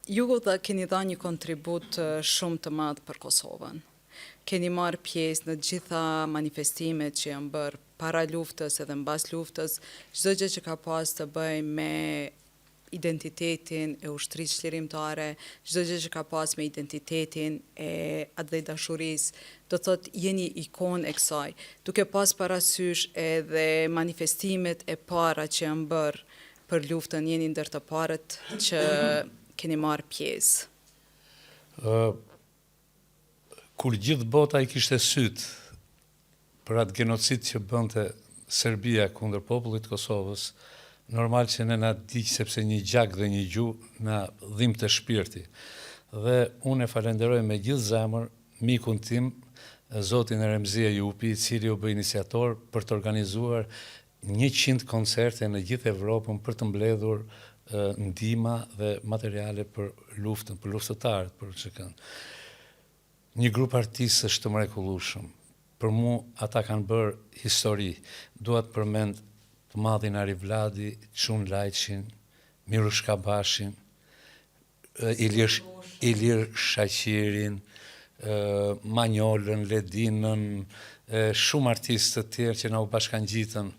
Ju dhe keni dhënë një kontribut shumë të madh për Kosovën. Keni marrë pjesë në gjitha manifestimet që janë bërë para luftës edhe mbas luftës, çdo gjë që ka pas të bëjë me identitetin e ushtrisë çlirimtare, çdo gjë që ka pas me identitetin e atdhedashurisë, do të thotë, jeni ikonë e kësaj. Duke pas parasysh edhe manifestimet e para që janë bërë për luftën, jeni ndër të parët që keni marrë pjesë. Kur gjithë bota i kishte sytë për atë genocid që bënte Serbia kundër popullit të Kosovës, normal që ne na digj, sepse një gjak dhe një gjuhë na dhimbte shpirti. Dhe unë e falenderoj me gjithë zemër mikun tim, zotin Remzi Ejupi, i cili u bë iniciator për të organizuar 100 koncerte në gjithë Evropën për të mbledhur ndihma dhe materiale për luftën, për luftëtarët, për UÇK-n. Një grup artistësh të mrekullueshëm. Për mu ata kanë bërë histori. Dua të përmend të madhin Arif Vladi, Çun Lajçin, Mirush Kabashin, Ilir Shaqirin, Manjolën, Ledinën, shumë artistë të tjerë që na u bashkangjitën.